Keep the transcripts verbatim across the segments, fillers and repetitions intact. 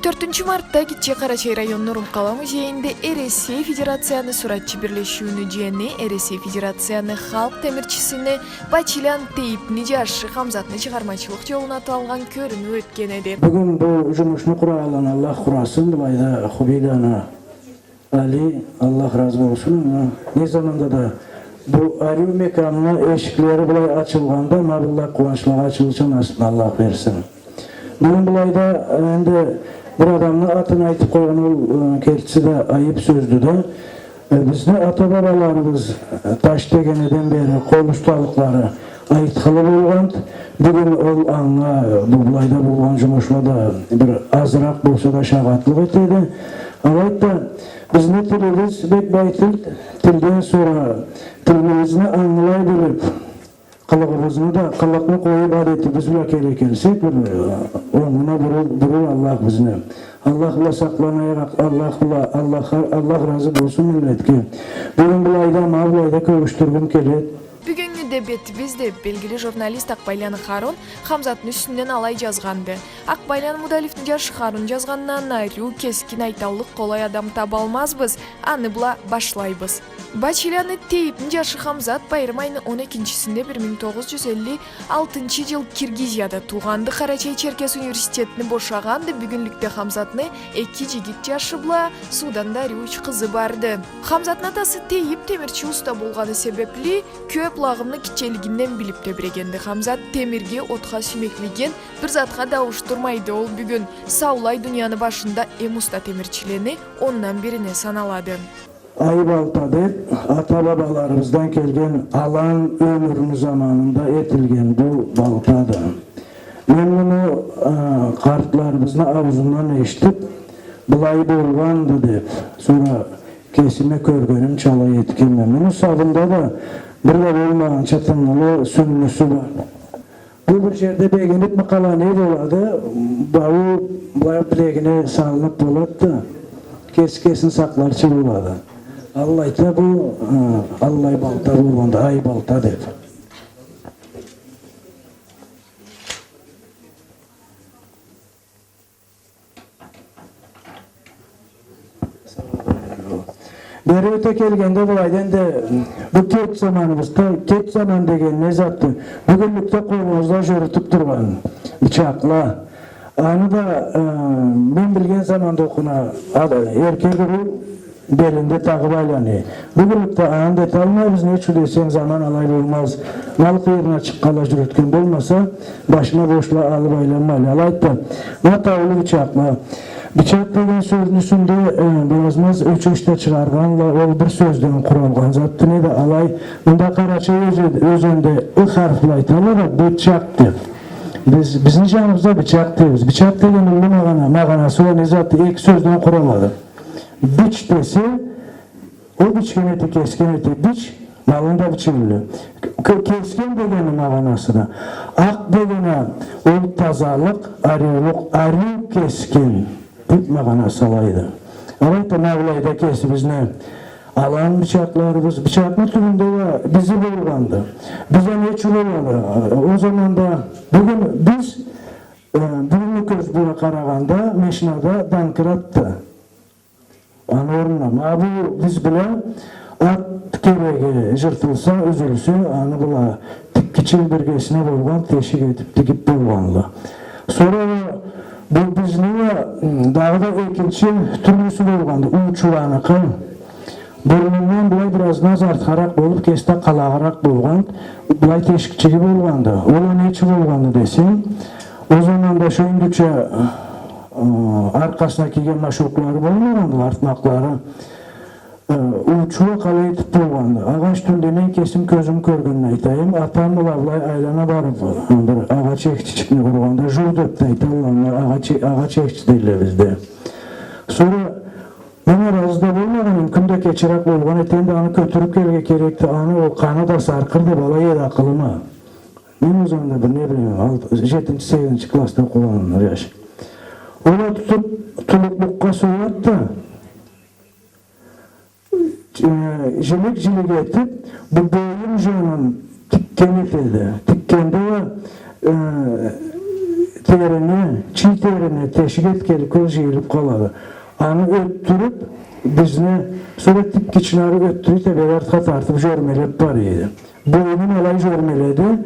Тёртюнчю мартда Гитче Къарачай районну Урум къала музейинде Эресей Федерацияны суратчы бирлешиуюню джени, Эресей Федерацияны халкъ темирчисини Бачилян Тейипни джашы Хамзатны чыгъармачылыкъ джолуна аталгъан кёрюнюу ётген эди. Бюгюн бу джумушну къурагъанланы Аллах къурасын, былайда Хубийланы Али, Аллах разы болсун, ма не заманда да бу ариу мекямны эшиклери былай ачылгъанда, ма быллай къууанчлагъа ачылырча насыбны Аллах берсин. Бюгюн былайда, э, энди бир адамны атын айтып къойгъан ол, э, кертиси да айып сёздю да. Э, бизни ата-бабаларыбыз, э, таш тегенеден бери къол усталыкълары айтхылы болгъанд. Бюгюн ол анга, э, бу былайда болгъан джумушла да бир азыракъ болса да шагъатлыкъ этеди. Алайды да, бизни тилибиз бек бай тил, тилден сора тилибизни ангылай билип, къылыгъыбызны да, къылыкъны къоюп, адетибиз бла келе келсек, бир, э, онгуна буруур, буруур Аллах бизни. Аллах бла сакъланайыкъ, Аллах бла, Аллах, Аллах разы болсун миллетге. Бюгюн былайда, ма былайда кёргюзтюргюм келеди. Бюгюннгю дебетибиз да белгили журналист Акъбайланы Харун Хамзатны юсюнден алай жазгъанды. Акъбайланы Мудалифни жашы Харун жазгъандан ариу, кескин айталлыкъ къолай адам табалмазбыз. Аны бла башлайбыз. Бачиляны Тейипни жашы Хамзат байрам айны он экинчисинде бир минг тогъуз жюз элли алтынчы жыл Киргизияда туугъанды. Къарачай-Черкес университетни бошагъанды. Бюгюнлюкде Хамзатны эки жигит жашы бла, суудан да ариу юч къызы барды. Хамзатны атасы Тейип темирчи уста болгъаны себепли, кёп лагъымны гитчелигинден билип тебирегенди. Хамзат темирге, отха сюймеклигин бир затха да ауушдурмайды. Ол бюгюн саулай дунияны башында эм уста темирчилени ондан бирине саналады. Айбалта деп ата-бабаларыбыздан келген, алан ёмюрню заманында этилген бу балтады. Мен муну, а, къартларыбызны аузундан эшитип, былай болгъанды деп, сора кесиме кёргенимча алай этгенме. Муну сабында да бир да болмагъанча тынгылы сюннюсю бар. Бу бир жерде бегинип къала не болады? Бау былай билегине салынып болады да, кеси кесин сакъларча болады. Аллайда бу, э, аллай балта болгъанда, айбалта деп. Бери ёте келгенде, былайда энди бу кеч заманыбызда, кеч заман деген не затды? Бюгюнлюкде къолубузда жюрютюп тургъан бычакъла. Аны да, э, мен билген заманда окъуна, ада, эркек уруу белинде тагъып айлана. Бюгюнлюкде аны да эталмайбыз, не ючюн десенг, заман алай болмаз. Мал къыйырына чыкъгъанла жюрютген болмаса, башына бошла алып айланмайла. Алайды да, ма таулу бычакъла. Бычакъ деген сёзню юсюнде, э, бир аз-маз ёчеш да чыгъаргъанла, ол бир сёзден къуралгъан затды, не да алай. Мында Къарачай ёзе-, ёзенде ы харф бла айталла да, бычакъ деп. Биз, бизни жаныбызда бычакъ дейбиз. Бычакъ деген уллу магъана, магъанасы ол не затды, эки сёзден къуралады. Бич десе, ол бичген эте, кесген эте, бич, малын да бичерди. К-, кесген дегени магъанасы да. Акъ дегени ол тазалыкъ, ариулукъ, ариу кесген деп магъанасы алайды. Алайды да, ма былайда кесибизни алан бычакъларыбыз, бычакъны тюбюнде да бизи болгъанды. Биз а не ючюн болгъанды? Ол заманда, бюгюн биз, э, бюгюннгю кёз бла къарагъанда, машинада домкратды. Аны орнуна, ма бу биз бла ат кереги жыртылса, юзюлсе, аны бла тикгичини биргесине болгъан тешик этип тигип болгъанла. Сора бу бизни, м, дагъыда экинчи тюрлюсю болгъанды, уучуланыкъы. Бурнундан былай бир аз-маз артхаракъ болуп, кеси да къалагъыракъ болгъан, былай тешикчиги болгъанды. Ол а не ючюн болгъанды десенг, ол заманда шо индюча, э, аркъасына кийген машоклары болмагъанды, артмакълары. Э, уучула къалай этип болгъанды. Агъач тюнде мен кесим кёзюм кёргенни айтайым. Атам бла былай айлана барып, э, бир агъач эхчичикни къургъанда, жув деп да айталла, ма агъач, агъач эхчи дейле бизде. Сора мен а разы да болмагъан эдим, кюн да кечирек болгъан эди, энди аны кётюрюп келирге керекди, аны ол къаны да саркъыр деп алай эди акъылыма. Мен ол заманда бир, не билейим, алты, жетинчи, сегизинчи классда окъугъан жаш. Ол а тутуп, тулукълукъгъа сугъады да, э, жилик-жилик этип, бу боюн жанын тикген этеди. Тикгенде да, э, терине, чий терине тешик этгенлик ол жыйылып къалады. Аны ётдюрюп, бизни сора тик ичине ары ётдюрюп да, бери артха тартып жёрмелеп бара эди. Боюнун алай жёрмеледи,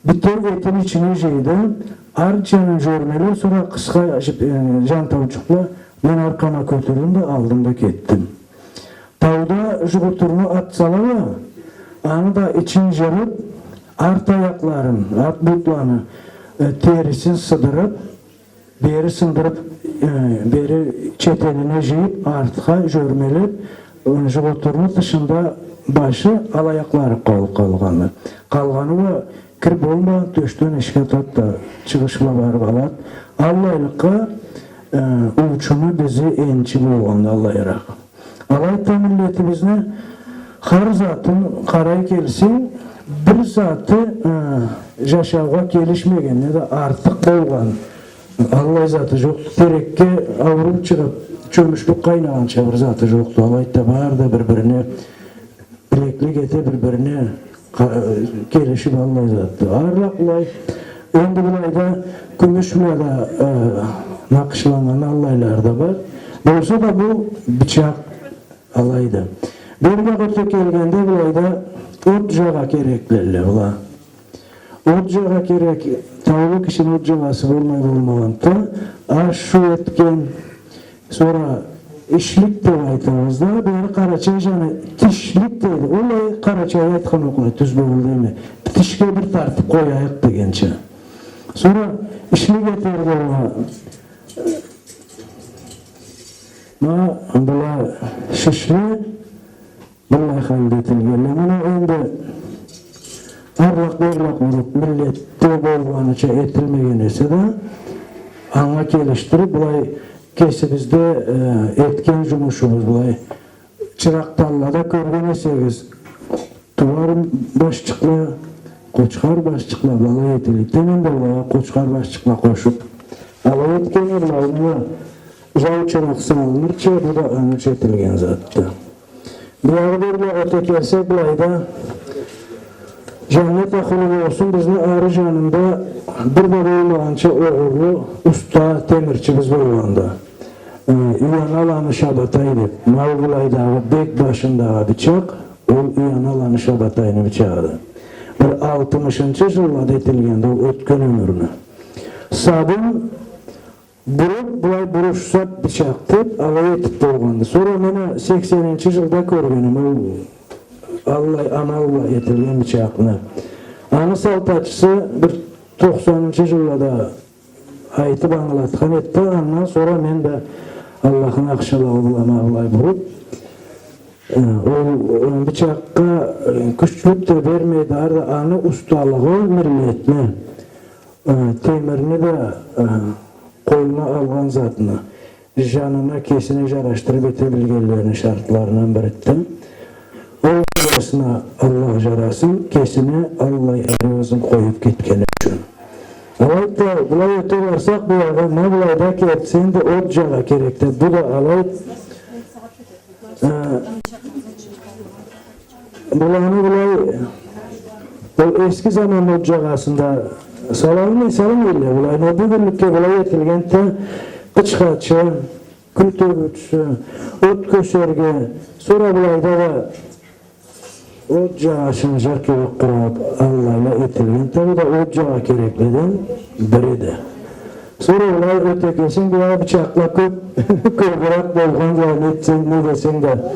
бютеу этин ичине жыйды, арт жанын жёрмелеп, сора къысха жип-, э, жантаучукъла, мен аркъама кётюрдюм да, алдым да кетдим. Тауда жугъутурну атсала уа, аны да ичин жырып, арт аякъларын, арт бутланы, э, терисин сыдырып, бери сындырып, э, бери четенине жыйып, артха жёрмелеп, э, жугъутурну тышында башы, ал аякълары къалып къалгъанды. Къалгъаны уа кир болмагъан, тёшден эшикге тат да чыгъышла барып алат. Аллайлыкъгъа, э, уучуну бизи энчи болгъанды, аллайыракъ. Алай да миллетибизни хар затын къарай келсенг, бир заты, э, жашаугъа келишмеген неда артыкъ болгъан аллай заты жокъду. Терекге ауруп чыгъып, чёмючлюк къайнагъанча бир заты жокъду. Алай да бары да бир-бирине тилеклик эте, бир-бирине къа-, келишип аллай затды. Арлакъ былай, энди былайда кюмюш бла да, э, накъышланнган аллайлары да бар. Болса да бу бычакъ алайды. Бир да къурту келгенде былайда от жагъа кереклелле была. От жагъа керек, таулу кишини от жагъасы болмай болмагъанды. Аш-шу этген, сора ишлик деп айтабыз да, бери къарачай жаны тишлик дейди. Олай къарачай айтхан окъуна тюз болду эми. Тишге бир тартып къояйыкъ дегенча. Сора ишлик этерге уа, ма, была шишле, быллай халда этилгенле. Муну энди арлакъ-берлакъ болуп, миллетде болгъаныча этилмеген эсе да, анга келишдирип, былай кесибизде, э, этген жумушубуз былай. Чыракъ таллада кёрген эсегиз, тууар башчыкъла, къочхар башчыкъла, былай этилди. Мен да былагъа къочхар башчыкъла къошуп, алай этген эдим, аллына жау чыракъ салынырча, бу да ангыча этилген затды. Биягъы берле ёте келсек, былайда, жаннет ахлу болсун, бизни ары жанында бир да болмагъанча огъурлу уста темирчибиз болгъанды. Э, Уяналаны Шабатай деп, ма былайдагъы бек башындагъы бычакъ, ол Уяналаны Шабатайны бычагъыды. Бир алтмышынчы жыллада этилгенди ол, ётген ёмюрню. Сабын буруп, былай бурушсап бычакъ деп, алай этип болгъанды. Сора мен а сексенинчи жылда кёргеним ол аллай амал бла этилген бычакъны. Аны салтачысы бир тохсанынчы жыллада айтып ангылатхан эди да, андан сора мен да Аллахны ахшылыгъы бла ма былай буруп, э, ол, э, бычакъгъа, э, кючлюк да бермей да, ары да аны усталыгъы миллетни, э, темирни да, э, къолуна алгъан затны жанына, кесине жарашдырып эте билгенлерини шартларындан бириди. Ол бирисине Аллах жарасын, кесине аллай ариу ызын къоюп кетгени ючюн. Алайды да, былай ёте барсакъ, биягъы, ма былайда кертисинде от жагъа керекди. Бу да алай, э, Буланы былай, ол эски заман от жагъасында салалмай, салмайла былай. Но бюгюнлюкге былай этилгенди да, къычхачы, кюл тёгюучюсю, от кёсерге, сора былайда да от жагъасын жыртылып къурап, аллайла этилгенди да, бу да от жагъа керекледен бириди. Сора былай ёте келсенг, былай бычакъла кёп, кёбюрек болгъан, былай не этсенг, не десенг да.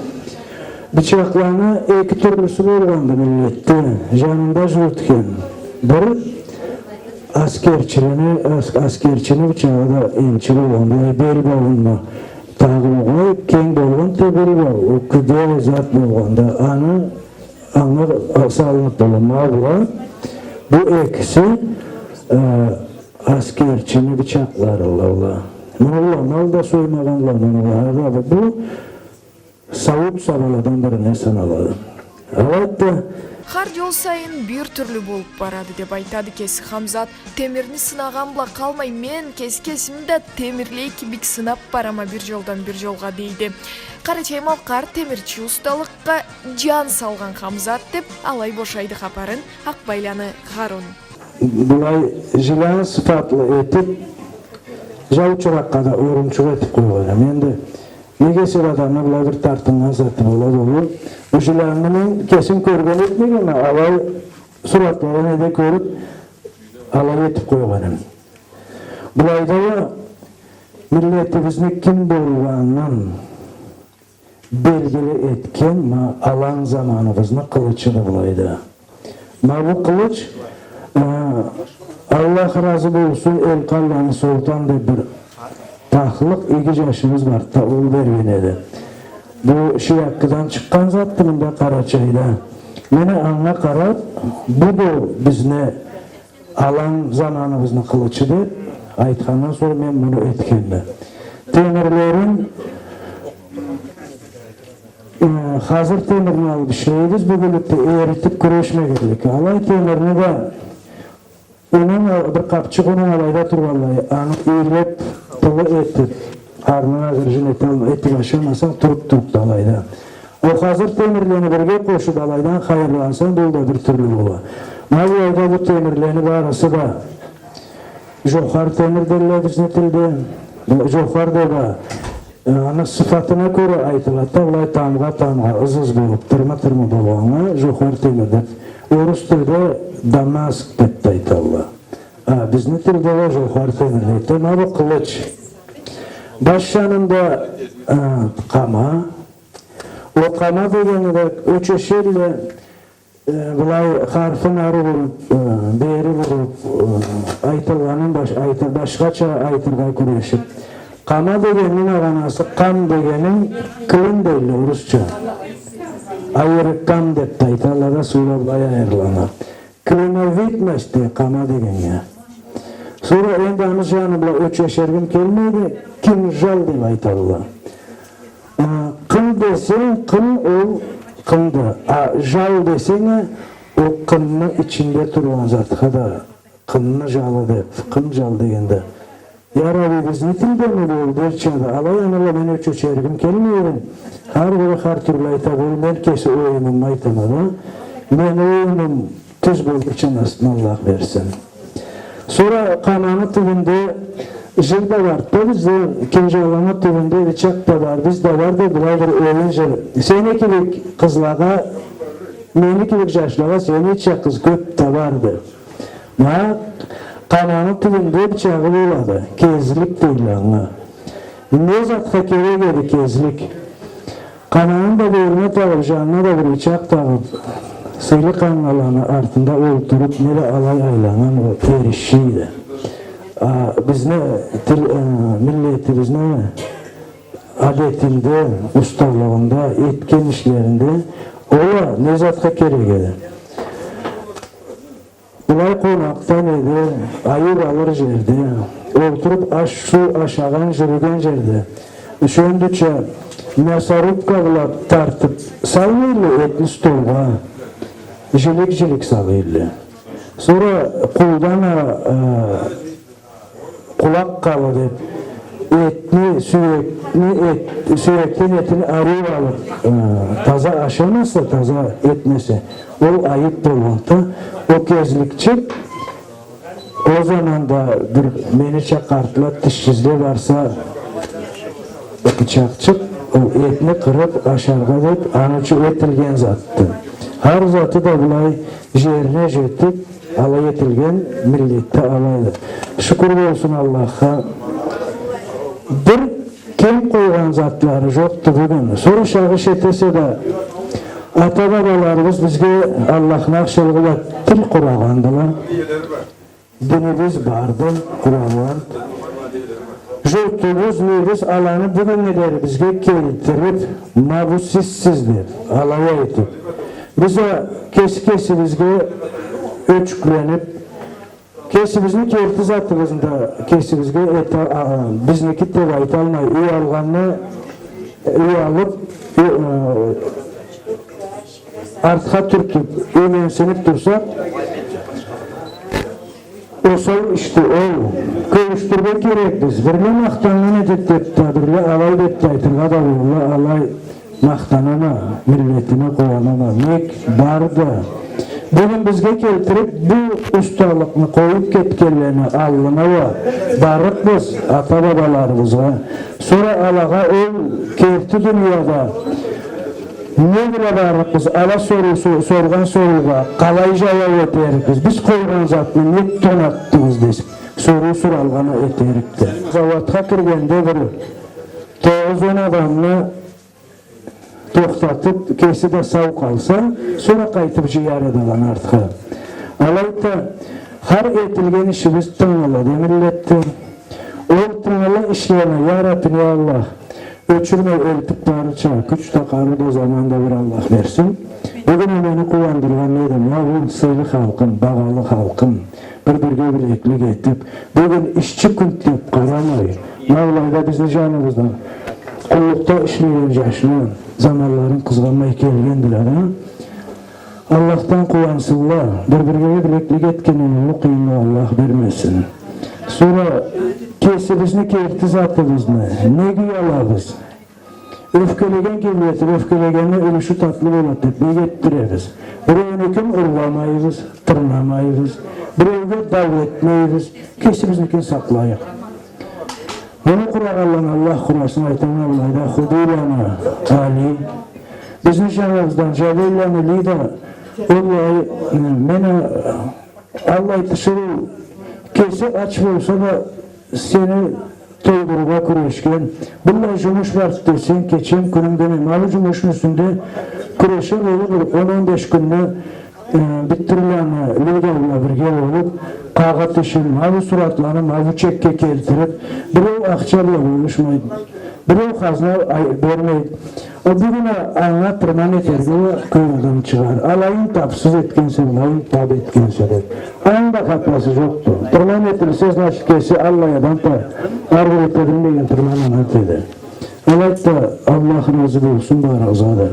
Бычакъланы эки тюрлюсю болгъанды миллетде, жанында жюрютген. Бир аскерчини, ас-, аскерчини бычагъы да энчи болгъанды, былай бел бауунда тагъылгъан, кенг болгъанды бел бауу, ол кюде зат болгъанды, аны анга салынып бола. Ма была, бу экиси, э, аскерчини бычакъларыла была. Муну была мал да соймагъанла, муну была. Бу сауут сабаладан бирине саналады. Алайды да. Хар жол сайын бир тюрлю болуп барады, деп айтады кеси Хамзат. Темирни сынагъан бла къалмай, мен кеси кесими да темирлей кибик сынап барама бир жолдан бир жолгъа, дейди. Къарачай-малкъар темирчи усталыкъгъа жан салгъан Хамзат, деп алай бошайды хапарын Акъбайланы Харун. былай жилян сыфатлы этип, жау чыракъгъа да орунчукъ этип къойгъан эдим. Энди неге эсе адамны былай бир тартыннган заты болады, ол бу жилянны мен кесим кёрген этмегенме, алай суратладан эде кёрюп, алай этип къойгъан эдим. Былайда да миллетибизни ким болгъанын белгили этген ма алан заманыбызны къылычыды былайда. Ма бу къылыч, э, Аллах разы болсун, Элкъалланы Солтан деп бир тахлыкъ иги жашыбыз барды да, ол берген эди. Бу Шияккыдан чыкъгъан затды мында Къарачайда. Мени анга къарап, бу да бизни алан заманыбызны къылычы деп айтхандан сора мен муну этгенме. Темирлерин, э, хазыр темирни алып ишлейбиз, бюгюнлюкде эритип кюрешмегенликге. Алай темирни да унун ал-, бир къапчыкъ унун алайда тургъанлай, аны ийлеп, тылы этип, къарнына гыржын эталмай, этип ашамасанг, туруп турупду алайда. Ол хазыр темирлени бирге къошуп, алайдан хайырлансанг, бу да бир тюрлю бола. Ма былайда бу темирлени барысы да жохар темир дейле бизни тилде. Бу жохар деп а, э, аны сыфатына кёре айтылады да, былай тамгъа-тамгъа, ыз-ыз болуп, тырмы-тырмы болгъаннга жохар темир деп. Орус тилде дамаск деп да айталла. А бизни тилде да жохар темир дейди. Ма бу къылыч. Баш жанында, э, къама. Ол къама дегени да ёчешелле, э, былай харфын ары буруп, э, бери буруп, э, айтылгъанын баш-, айты-, башхача айтыргъа кюрешип. Къама дегенни магъанасы, къам дегенин клин дейле орусча. Айырыкъгъан деп да айталла да, сора былай айырылгъаннга. Клиновидность дей къама дегеннге. Сора энди аны жаны бла ёчеширгим келмейди, кинжал деп айталла. А, къын десенг, къын ол къынды. А жал десенг а, ол къынны ичинде тургъан затха да къынны жалы деп, къын жал дегенде. Яраби, бизни тилдеми бу, дерча да, алай аны бла мен ёчеширгим келмейди. Хар бири хар тюрлю айта, бу мен кеси оюмуму айтама да. Мени оюмум тюз болурча насыбын Аллах берсин. Сора къаманы тюбюнде жыр да барды да бизде, кинжалны тюбюнде бичакъ да бар, биз да барды, былай бир оюн жыр. Сени кибик къызлагъа, мени кибик жашлагъа сенича къыз кёп табарды. Ма къаманы тюбюнде бичагъы болады, кезлик дейле анга. Не затха керек эди кезлик? Къаманын да белине тагъып, жанына да бир бичакъ тагъып, сыйлы къангаланы артында олтуруп, не да алай айланнган ол эришчи эди. А бизни тил, э, миллетибизни адетинде, усталыгъында, этген ишлеринде ол а не затха керек эди? Былай къонакъдан эди, айып алыр жерде, олтуруп аш-суу ашагъан, жюрюген жерде, шёндюча мясорубка бла тартып салмайла этни столгъа, жилик-жилик салайла. Сора къулдан а, э, къулакъ къалы деп, этни, сюекни, эт-, сюекден этин ариу алып, э, таза ашамаса, таза этмесе, ол айып болгъанды. Ол кезликчик, ол заманда бир менича къартла, тишсизле барса, бичакъчыкъ, ол этни къырып ашаргъа деп, аны ючюн этилген затды. Хар заты да былай жерине жетип, алай этилген миллетде алайды. Шукур болсун Аллахха. Бир кем къойгъан затлары жокъду бюгюн. Сора сагъыш этесе да, ата-бабаларыбыз бизге Аллахны ахшылыгъы бла тил къурагъандыла. Динибиз барды, Къуран. Журтубуз, биз аланы бюгюннге дери бизге келтирип, ма бу сизсиз деп, алай айтып. Биз а кеси-кесибизге ёчюкленип, кесибизни керти затыбызны да кесибизге эте, а, а, бизники деп айталмай, уялгъанны уялып, у-, э, артха тюртюп, юйленсинип турсакъ, осал ишди ол. Кёрюшдюрюрге керекбиз. Бирле махтаннган эдик деп да, бирле алай деп да айтыргъа да болла, алай махтанама, миллетиме къууанама. Нек барды. Бюгюн бизге келтирип, бу усталыкъны къоюп кетгенлени аллына уа барыкъбыз ата-бабаларыбызгъа. Сора алагъа ол керти дунияда не бла барыкъбыз, ала соруу, со-, соргъан соругъа къалай жууап этерикбиз, биз къойгъан затны нек тонатдыгъыз деп соруу соралгъан этерикди. Зауатха киргенде бир тогъуз-он адамны тохтатып, кеси да сау къалса, сора къайтып жыяр эди аланы артха. Алайды да, хар этилген ишибиз тынгылыды, миллетди. Ол тынгылы ишлени, я Раббим, я Аллах, ёчюрмей элтип барырча кюч да, къарыу да, заман да бир Аллах берсин. Бюгюн мени къууандыргъан неди, ма бу сыйлы халкъым, багъалы халкъым, бир-бирге билеклик этип, бюгюн ишчи кюн деп къарамай, ма былайда бизни жаныбыздан къуллукъда ишлеген жашланы заманларын къызгъанмай келгендиле да. Аллахдан къууансынла, бир-бирге билеклик этгенни уллу къыйынлыкъ Аллах бермесин. Сора кесибизни керти затыбызны нек уялабыз? Ёфкелеген кибир этип, ёфкелегенни юлюшю татлы болады деп, нек этдиребиз? Биреунюкюн урламайбыз, тырнамайбыз, биреуге дау этмейбиз, кесибизникин сакълайыкъ. Муну къурагъанланы Аллах къурасын, айтама былайда, Худийланы Али, бизни жаныбыздан Жабийланы Лида, оллай, э, мен, э, Аллай тиширыу, кеси ач болса да, сени тойдурургъа кюрешген. Быллай жумуш барды десенг, кечем, кюнюм демей, ма бу жумушну юсюнде кюреше болур, он-он беш кюнде, э, Биттирланы Лида бла бирге болуп, къагъыт ишин, ма бу суратланы ма бу чекге келтирип, биреу ахча бла болушмайды. Биреу хазна ай-, бермейди. Ол бюгюн а анга тырман этерге уа кёп адам чыгъар. Алайын тапсыз этгенсе, былайын тап этгенсе деп. Аны да хатасы жокъду. Тырман этилсе, значит, кеси аллай адам да, ары бир эте билмеген тырман аны этеди. Алайды да, Аллах разы болсун барыгъызгъа да.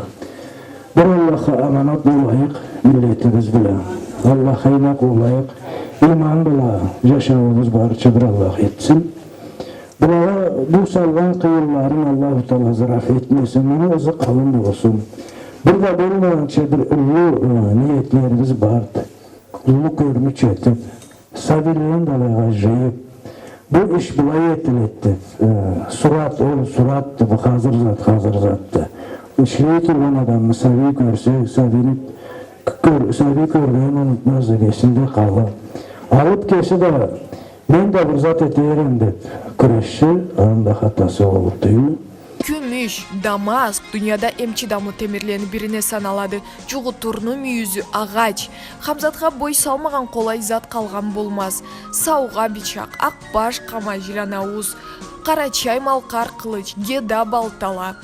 Бир Аллахха аманат болайыкъ, миллетибиз бла. Аллахха инакъ болайыкъ, иман бла жашауубуз барырча бир Аллах этсин. Былагъа бу салгъан къыйынларын Аллаху Таала зыраф этмесин, муну ызы къалын болсун. Бир да болмагъанча бир уллу, э, ниетлерибиз барды. Уллу кёрмюч этип, сабийлени да алайгъа жыйып, бу иш былай этиледи деп, э, сурат, ол суратды, бу хазыр зат, хазыр затды. Ишлей тургъан адамны сабий кёрсе, сабийни кёр-, сабий кёргенин унутмаз деп, эсинде къала. Алып кеси да, мен да бир зат этерим деп кюрешсе, аны да хатасы болур тюйюлмю? Кюмюш, дамаск, дунияда эм чыдамлы темирлени бирине саналады. Жугъутурну мюйюзю агъач. Хамзатха бой салмагъан къолай зат къалгъан болмаз. Саугъа бычакъ, акъбаш къама, жилянауз, къарачай малкъар къылыч, геда балтала,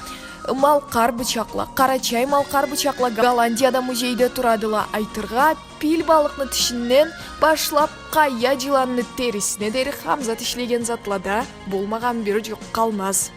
малкъар бычакъла, къарачай малкъар бычакъла Голландияда музейде турадыла. Айтыргъа, пил балыкъны тишинден башлап, къая жыланны терисине дери Хамзат ишлеген затлада болмагъан бир жукъ къалмаз.